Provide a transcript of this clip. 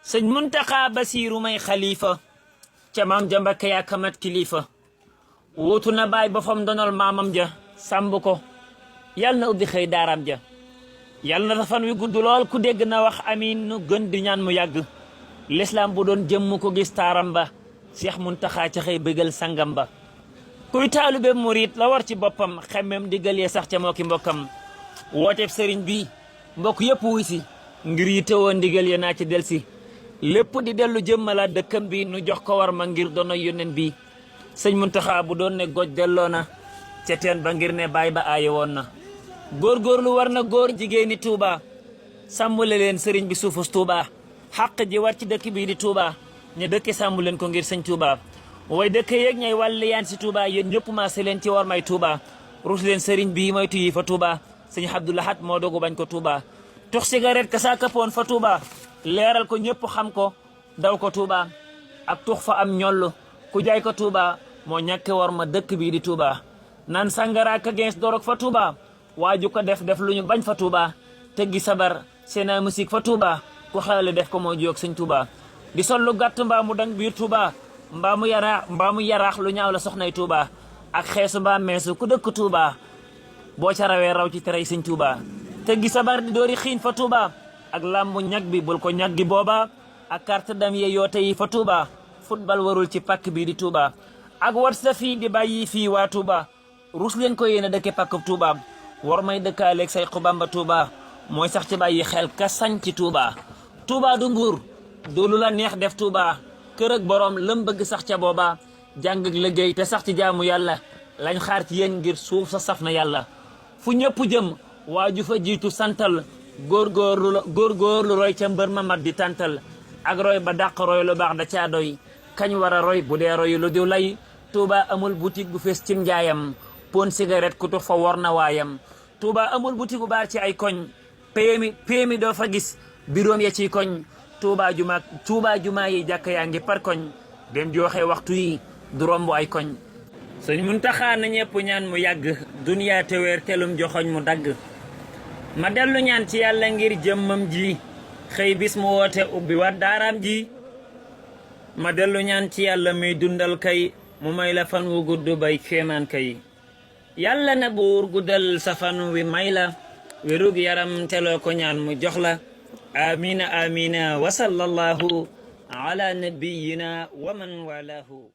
sëñ Muntaxa Basiiru may xalifa ca maam ja Mbakke yaa kamat kilifa wuutu na baay ba fam donal maamam ja sàmb ko yal na ubbi xëy daaram ja yal na fan wi gudd lool ku dégg na wax amin nu gën di ñaan mu yàgg l'islam bu doon jëmm ko gis taaram ba Seex Muntaxa ca xëy bëggal sangam ba kuy taalube murit la war ci boppam xemmem diggal yee sax ca moo ki mbokkam wooteeb sëriñ bi mbokk yëpp wuy si ngir yi tewoo ndigal ya naa ci del si lépp di dellu jëmmala dëkkam bi nu jox ko war ma ngir doona yónneen bi sëñ Muntaxa bu doon ne goj delloo na ca teen ba ngir ne baay ba aaye woon na góorgóorlu war na góor jigéeni Touba sàmmule leen sëriñ bi suufus Touba xàq ji war ci dëkk bii di Touba ñu dëkke sàmmu leen ko ngir sëñ Touba way dëkk yeeg ñay wàll yaan si Touba yéen ñëpp maase leen ci war may Touba rus leen sëriñ bi moytu yi fa Touba sëñ Abdoulahat moo dogu bañ ko Touba tux cigarette ka saa kapoon fa Touba leeral ko ñëpp xam ko daw ko Touba ak tux fa am ñoll ku jaay ko Touba moo ñàkke war ma dëkk bii di Touba naan sangara ka gens dorog fa Touba waaju ko def lu ñu bañ fa Touba teggi sabar seena musique fa Touba ku xewle def ko moo jóg sëñ Touba di sol lu gàtt mbaa mu dang biir Touba mbaa mu yaraax lu ñaaw la soxnay Touba ak xeesu mbaa meesu ku dëkk Touba boo ca rawee raw ci terey sëñ Touba teggi sabar di doori xiin fa Touba ak làmbu ñag bi bul ko ñag gi booba ak carte dam ye yoote yi fa Touba football warul ci pàkk bii di Touba ak wat sa fii di bàyyi fii waa Touba rus leen ko yéen a dëkke pàkkub Touba war may dëkkaaleeg say xubamba Touba mooy sax ci bàyyi xel ka sañ ci Touba Touba du nguur du lu la neex def Touba kër ak borom lëm bëgg sax ca booba jàng ak liggéey te sax ci jaamu yàlla lañ xaar ci yéen ngir suuf sa saf na yàlla fu ñëpp jëm waaju fa jiitu santal góorgóorlu roy ca mbër ma mat di tantal ak roy ba dàq roy lu baax da caa doy kañ war a roy bu dee roy lu diw lay Touba amul boutique bu fees cim njaayam pon cigarette ku tux fa war na waayam Touba amul boutique bu baar ci ay koñ péemi doo fa gis biroom ya ciy koñ Touba jumaa yi jàkk yaa ngi par koñ dem joxe waxtu yi du romb ay koñ sëñ Muntaxa na ñepp ñaan mu yàgg duniyaa te weer telum joxoñ mu dagg ma dellu ñaan ci yàlla ngir jëmmam ji xëy bis mu woote ubbi wat daaraam ji ma dellu ñaan ci yàlla muy dundal kay mu may la fan wu gudd bay kéemaan kay yàlla na buur guddal sa fan wi may la wérug yaram teloo ko ñaan mu jox la amina amina wa sallallahu ala nabiyina wa man walahu